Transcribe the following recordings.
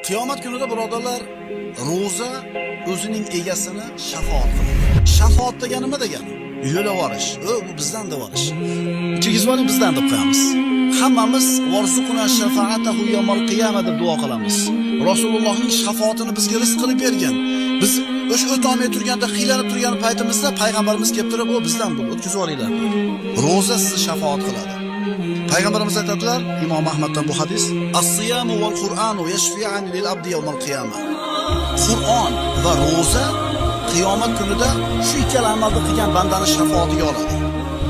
Qiyomat kunida, birodarlar, ro'za o'zining egasini shafoat qiladi. Shafoat degani nima degani? Yo'l yuborish. Bu bizdan deb olish. Kirgizib oling, bizdan deb qo'yamiz. Hammamiz "Varzuqna shafaatahu yawmal qiyama" deb duo qilamiz. Rasulullohning shafoatini bizga rizq qilib bergan. Biz o'sha o'tolmay turganda, qiylanib turgan paytimizda payg'ambarimiz kelib turib, "O, bizdan bu, o'tkazib olinglar" deydi. Ro'za sizni shafoat qiladi. Payg'ambarimiz aytadilar, Imom Ahmaddan bu hadis: "As-siyamu wal Qur'anu yashfi'ani lil abdi yawmal qiyamah." Qur'on va ro'za qiyomat kunida shu ikkala amalni qilgan bandani shafoatiga oladi.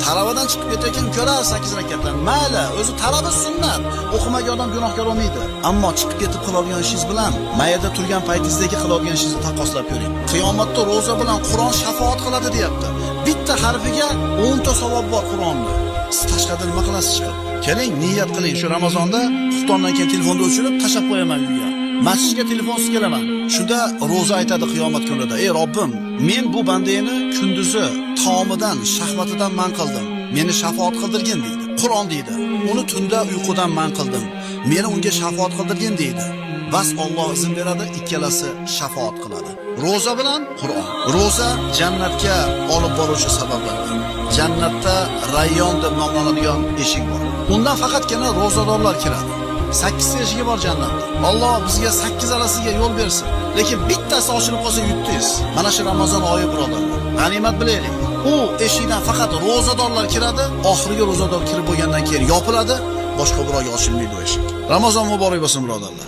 Taravadan chiqib ketayotgan ukalar 8 rakatdan. Mayli, o'zi tarava sunnat. O'qimagan odam gunohkor bo'lmaydi. Ammo chiqib ketib qiladigan ishingiz bilan mayerda turgan paytingizdagi qiladigan ishingizni taqqoslab ko'ring. Qiyomatda ro'za bilan Qur'on shafoat qiladi, deyapti. Bitta harfiga 10 ta savob bor Qur'onni. Siz tashqarida nima qilasiz chiqib? Keling, niyat qiling, shu Ramazonda xuftondan keyin telefonni o'chirib tashlab qo'yaman uyga. Masjidga telefonsiz kelaman. Shunda ro'za aytadi qiyomat kunida: "Ey Robbim, men bu bandani kunduzi taomidan, shahvatidan man qildim. Meni shafoat qildirgin" deydi. Qur'on deydi: "Uni tunda uyqudan man qildim. Meni unga shafoat qildirgin" deydi. Bas, Alloh izn beradi, ikkalasi shafoat qiladi. Ro'za bilan Qur'on. Ro'za jannatga olib boruvchi sabablardan. Jannatda Rayyon deb nomlanadigan eshik bor. Undan faqatgina ro'zadorlar kiradi. 8 ta eshigi bor jannatda. Alloh bizga 8 arasiga yo'l bersin. Lekin bittasi ochilib qolsa, yutdingiz. Mana shu Ramazon oyi, birodarlar. G'animat bilaylik. U eshikdan faqat ro'zadorlar kiradi. Oxirgi ro'zador kirib bo'lgandan keyin yopiladi, boshqa birovga ochilmaydi u eshik. Ramazon muborak bo'lsin, birodarlar.